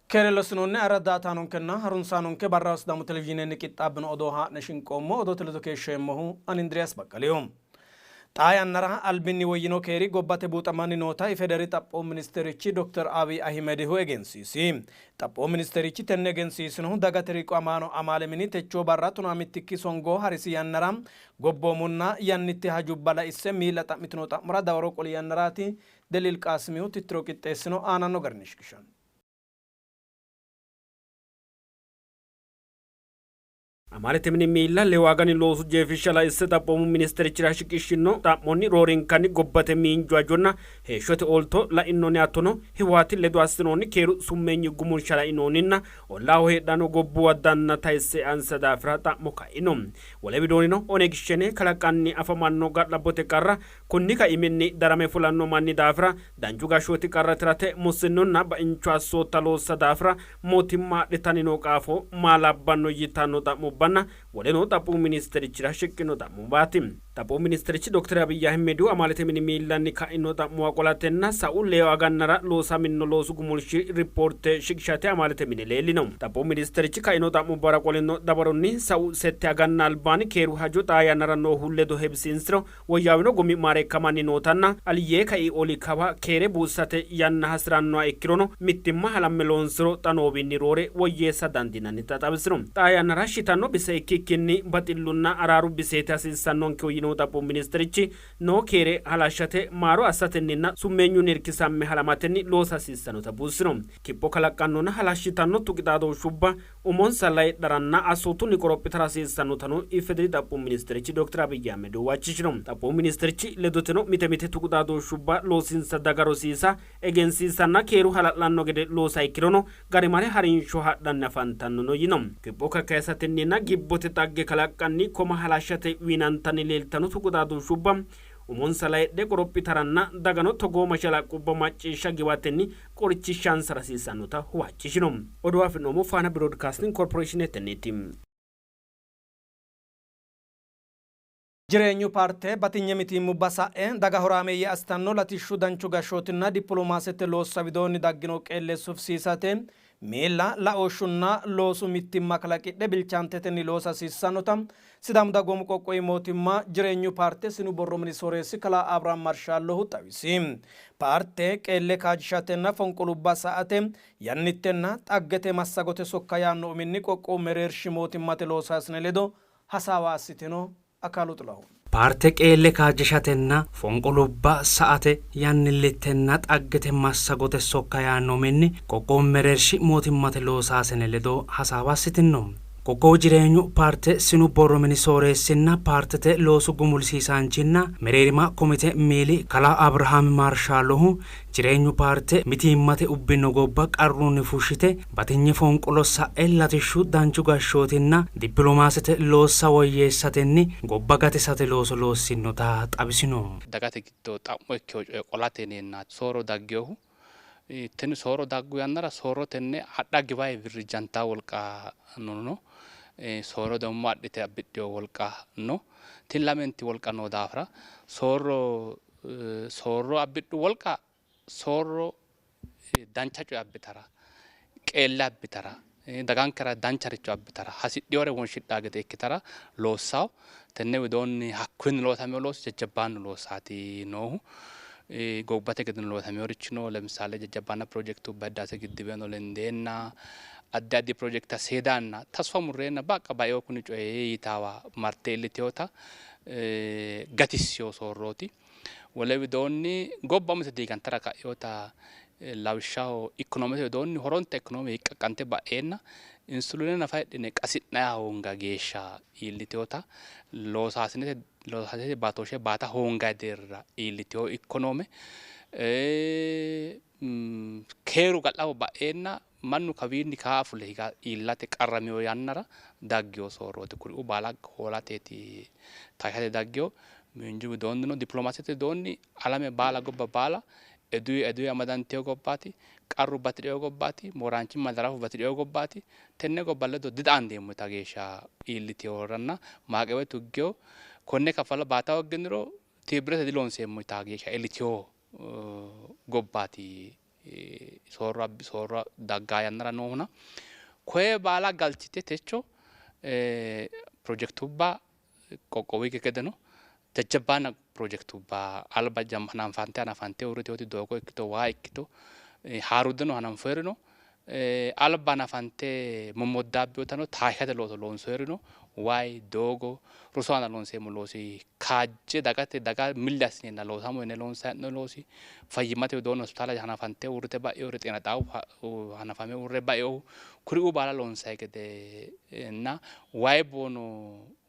Keere lossinoonni ayirradda harunsaanonke barraho Sidaamu televizhiinenni qixxaabbino odoo haa'ne shinqoommo. Odoote ledo keeshsheemmohu ani Indiriyaas Baqqaliho. Xaa yannara albinni woyyino keeri gobbate buuxamanni noota IFEDERI Xaphoomu Ministerichi Dr. Abiy Ahimedihu egensiisi. Xaphoomu Ministerichi tenne egensiisinohu dagate riqiwamaano amaale mini techoo barra 12 songo harisi yannara gobboomunna yannitte hajubba laisse miilla xa'mitino xa'mora dawaro qoli yannaraati. Deliil Qaasimihu tittiro qixxeessino aananno garinni shiqishanno. Amaalete mini miilla lewu agani loosu jeefishsha laisse Xaphoomu ministerichira shiqishshino xa'monni roorenkanni gobbate miinju hajonna heeshshote oolto la'inonni hattono Hiwaati ledo assinoonni keeru summeenyi gumulsha lainoonninna ollaaho heedhanno gobbuwa danna tayisse eansa daafira xa'mo ka'ino. Wole widoonnino Oneg Shene kalaqanni afamanno ga'labbote qarra konni kaiminni darame fulanno manni daafira, danchu gashshooti qarra tirate mussinnunna baincho assootta loossa daafira mootimma adhitanni noo qaafo maa labbanno yitanno xa'mubbanna woleno Xaphoomu ministerichira shiqqino xa'mubbaati. Xaphoomu ministerichi Doktore Abiy Ahimedihu amaalete mini miillanni ka'ino xa'muwa qolatenna sa'u leewu agannara loosaminno loosu gumulshi rippoorte shiqishate amaalete mine leellino. Xaphoomu ministerichi ka'ino xa'mubbara qolino dawaronni sa'u sette aganna albaanni keeru hajo xaa yannara noohu ledo heewisiinsiro woyyaawino gumi maareekkamanni nootanna Aliyye kai oli kawa keere buusate yanna hasi'rannoha ikkirono mittimma halamme loonsiro xa noowinni roore woyyeessa dandiinannita xawisino. Xaa yannara shitanno bise ikkikkinni baxillunna araaru biseeti hasiissannonkehu yinohu Xaphoomu ministerichi, noo keere halashshate maaro assatenninna summeenyunni irkisamme halamatenni loosa hasiissannota buussino. Kipho kalaqqannonna halashshitanno tuqi xaadooshshubba umonsa layidharanna assootunni qorophitara hasiissannotano IFEDRI Xaphoomu ministerichi Doktore Abiy Ahimed huwachishino. Xaphoomu ministerichi ledoteno mite mite tuqu xaadooshshubba loosinsa daga rosiisa, egensiisanna keeru hala'lanno gede loosa ikkirono garimale harinsho hadhanni afantannono yino. Kipho kakkayisatenninna gibbote xagge kalaqqanni koma halashshate wiinantanni leeltanno tuqu xaadooshshubba umonsa layidhe qorophitaranna dagano togoo mashalaqqubba macciishsha giwatenni qorichishshansara hasiissannota huwachishino. Odoo afi'noommo Faana Biroodikaasting Korporeeshinetenniiti. Jireenyu paarte batinye mitiimmubba sa'e daga horaameeyye assitanno latishshu, danchu gashshootinna dipoloomaasete loossa widoonni daggino qeelle sufisiisate miilla laooshshunna loosu mittimma kalaqidhe bilchaantetenni loosa hasiissannota Sidaamu Dagoomu Qoqqowi Mootimma Jireenyu Paarte Sinu Borro Mini Sooreessi Kalaa Abrahaam Marshaallohu xawisi. Paarte qeelle kaajjishatenna fonqolubba sa''ate yannittenna xaggete massagote sokka yaanno uminni qoqqowu mereershi mootimmate loosaasine ledo hasaawa assitino. Akaalu Xilahun. Paarte qeelle kaajjishatenna fonqolubba sa''ate yannillittenna xaggete massagote sokka yaanno uminni qoqqowu mereershi mootimmate loosaasine ledo hasaawa assitinno. Qoqqowu Jireenyu Paarte Sinu Borro Mini Sooreessinna Paartete Loosu Gumulsiisaanchinna Mereerima Komite Miili Kalaa Abrahaam Maarshaallohu, Jireenyu Paarte mitiimmate ubbino gobba qarrunni fushshite batinye fonqolo sa'e latishshu, danchu gashshootinna dippilomaasete loossa woyyeessatenni gobba gatisate looso loossinnota xawisino. Dagate giddo xa'mo ikkino coye qolate yineennaati soorro dagginohu. Tini soorro daggu yannara soorro tenne adha giwayi wirrijjantaa wolqa no, soorro demmo adhite abbidhino wolqa no. Tini lamenti wolqa noo daafira soorro soorro abbidhu wolqa soorro dancha coye abbitara, qeelle abbitara, dagankera dancharicho abbitara, hasidhinore wonshidhaa gede ikkitara loossawo. Tenne widoonni hakkunni loosamino loosi jajjabbaannu loossaati noohu. Gobbate gedeno loosaminorichi no. Lemisaale jajjabbaanna pirojekitubba Hiddaase giddibeno lendeenna addi addi pirojekita seedaanna tasfa murreenna baqqa baeo kuni coyi yitaawa marte iilliteyoota gatissino soorrooti. Wole widoonni gobba umise diigantara ka'inota lawishshaho ikonoomete widoonni horonta ikonoome hiiqqaqqante ba'eenna insuliine nafa hidhine qasi'nanni hoonga geeshsha iillitinota loosaasinete baatooshshe baata hoonganni deerra iillitino ikonoome keeru ga'labbo ba'eenna mannu kawiinni ka'a fule higa iillate qarramino yannara daggino soorrooti. Kuriuu baala hoolateeti taashshate daggino. Miinju widoonnino dipiloomaasete widoonni alame baala gobba baala eduyi eduyi amadantino gobbaati. Qarru batidhino gobbaati. Mooraanchimma zarafu batidhino gobbaati. Tenne gobba ledo dixaandeemmo yita geeshsha iillitinoranna maaqewe tuggino. Konne kaffala baata hoogginiro tiibirete diloonseemmo yita geeshsha iillitino gobbaati. Soorro soorro daggaa yannara noohuna koye baala galchite techo pirojekitubba qoqqowi gedeno jajjabbaanna pirojekitubba alba hananfante hanafante uurriteyooti doogo ikkito, waa ikkito, haaruuddeno hananfoyiri no, alba hanafante mommoddaabbeyootano taashshate looso loonsoyiri no. Wayi, doogo, rosu aana loonseemmo loosi kaajje dagate daga milli assineenna loosamo yine loonsanni hee'noonni loosi, fayyimmate widoonni hospitaale hanafante uurrite ba'eyori, xeena xaawu hanafame uurre baeyohu, kuriuu baala loonsayi gedenna wayi boono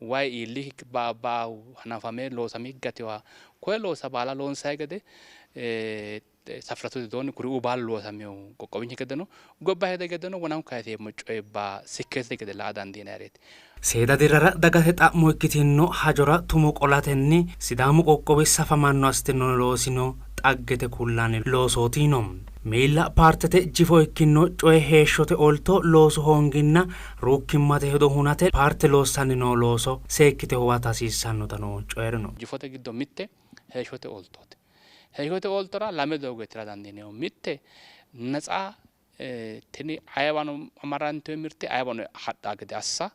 wayi iilli baahu hanafame loosami gatewa koye loossa baala loonsayi gede safiratu widoonni kuriuu baalu loosamehu qoqqowinke gedeno gobbate gedeno wonanku kayiseemmo coyibba sikkeetete gede la'a dandiinannireeti. Seeda dirrara dagate xa'mo ikkitino hajora tumo qolatenni Sidaamu qoqqowi safamanno assitino loosino xaggete kullanni loosooti yiino. Miilla paartete jifo ikkino coye heeshshote olto, loosu hoonginna ruukkimmate hedo hunate paarte loossanni noo looso seekkite huwata hasiissannotano coyi'rino. Jifote giddo mitte heeshshote oltooti. Heeshshote oltora lame doogo tira dandiineemmo. Mitte natsa tini ayewano amarantino mirte ayewano hadhaa gede assa,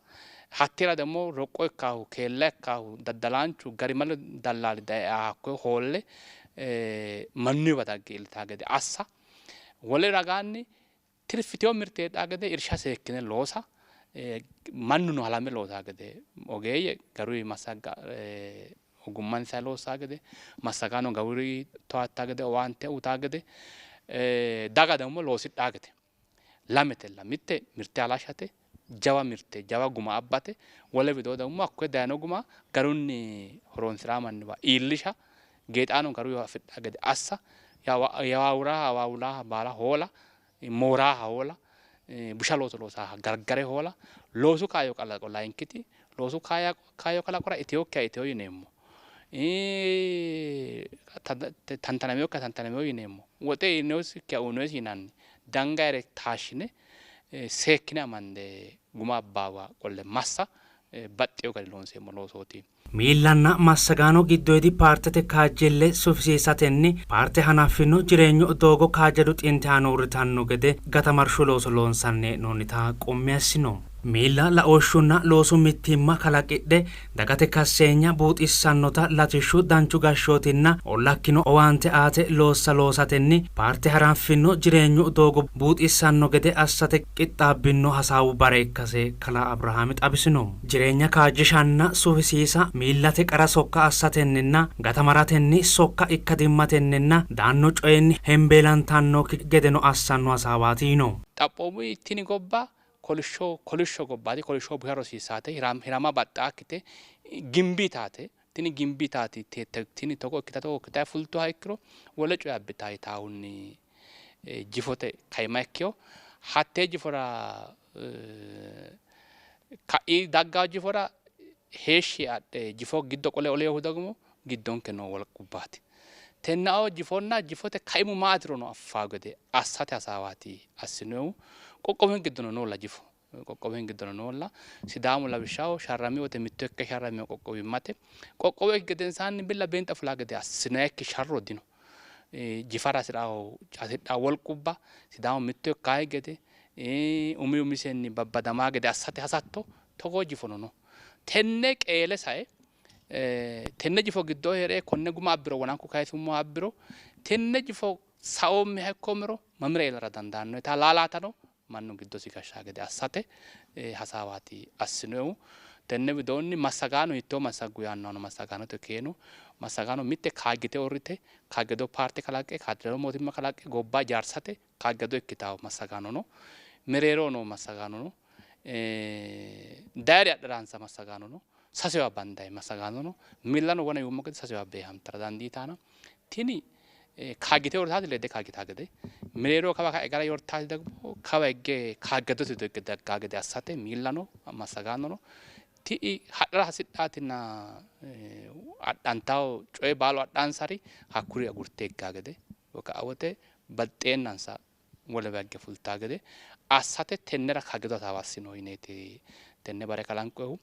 hattera ደግሞ roqqo ikkaahu, keella ikkaahu, daddalaanchu garimale dallaali daye hakkoye hoolle mannuyiwa dagge iillitaa gede assa, wole ragaanni tirfiteyo mirte heedhaa gede irsha seekkine loosa, mannuno halame loosaa gede, ogeeyye garuyi massagga ogummansa loosaa gede, massagaano garuyi towaattaa gede, owaante uyitaa gede, daga ደግሞ loosidhaa gede. Lametella, mitte mirte halashshate, jawa mirte jawa guma abbate, wole widoo ደግሞ hakkoye dayino guma garunni horonsiraa manniwa iillisha, geexaano garuyi afidhaa gede assa, yawaawuraha awaawulaha baala hoola, mooraha hoola, busha looso loosaha gargare hoola, loosu kaayyo kalaqo. Layinkiti loosu kaayyo kalaqora iteyookkiha iteyo yineemmo, tantanameyokkiha tantanameyo yineemmo, woxe uyinosikkiha uyinosi yinanni, dangayire taashshine seekkine amande guma abbaawa qolle massa baxxeyo gari loonseemmo loosooti. Miillanna massagaano giddoyidi paartete kaajjille sufisiisatenni paarte hanaffino jireenyu doogo kaajjadu xinti aana uurritanno gede gatamarshu looso loonsanni hee'noonnita qummi assino. Miilla laooshshunna loosu mittimma kalaqidhe dagate kasseenya buuxissannota latishshu, danchu gashshootinna ollakkino owaante aate loossa loosatenni paarte hanaffino jireenyu doogo buuxissanno gede assate qixxaabbino hasaawu bare ikkase kalaa Abirahaami xawisino. Jireenya kaajjishanna sufisiisa miillate qara sokka assatenninna gatamaratenni sokka ikkadimmatenninna daanno coyinni hembeelantannokki gedeno assanno hasaawaati yiino. Xaphoomu tini gobba kolishsho kolishsho gobbaati, kolishsho busha rosiisaate, hirama baxxaakkite gimbi taate, tini gimbi taati, tini togo ikkita togo ikkita fultuha ikkiro wole coye abbitaa yitaahunni jifote kaima ikkeyo hattee jifora ka'i daggaa jifora heeshshi adhe jifo giddo qole oleehu ደግሞ giddonke noo wolqubbaati. Tennao jifonna jifote kaimu maatirono affaa gede assate hasaawaati assinohu. Qoqqowin giddono noolla jifo, qoqqowin giddono noolla. Sidaamu lawishshaho sharrami wote mitto ikke sharramino qoqqowimmate qoqqowo ikki gedensaanni billa beenxa fulaa gede assinayikki sharro dino. Jifara hasidhaa wolqubba Sidaamu mitto ikkayi gede umi umisenni babbadamaa gede assate hasatto togoo jifono no. Tenne qeele sae tenne jifo giddo hee're konne guma abbiro, wonanku kayisummo abbiro, tenne jifo saoommeha ikkoomero mamira iillara dandaanno yita laalaatano mannu giddosi gashshaa gede assate hasaawaati assinohu. Tenne widoonni massagaano hiittoo massaggu yaannohano massagaanote keeno, massagaano mitte kaajjite uurrite kaajjado paarte kalaqqe, kaajjado mootimma kalaqqe gobba ijaarsate kaajjado ikkitawo massagaano no, mereeroho noo massagaano no, dayiri adharansa massagaano no, sasewa bandayi massagaano no, miillano wona yuummo gede sasewa beehantara dandiitaana. Tini kaajjite uurritaati ledde kaajjitaa gede, mereeroho kawa ka'e gara yortaati ደግሞ kawa higge kaajjadote wido higge daggaa gede assate miillano massagaanono ti'i hadhara hasidhaatinna adhantawo coye baalu adhansari hakkuri agurte higgaa gede ka'a wote baxxeennansa wolewa higge fultaa gede assate tennera kaajjado hasaawa assino yineeti tenne bare kalanqohu.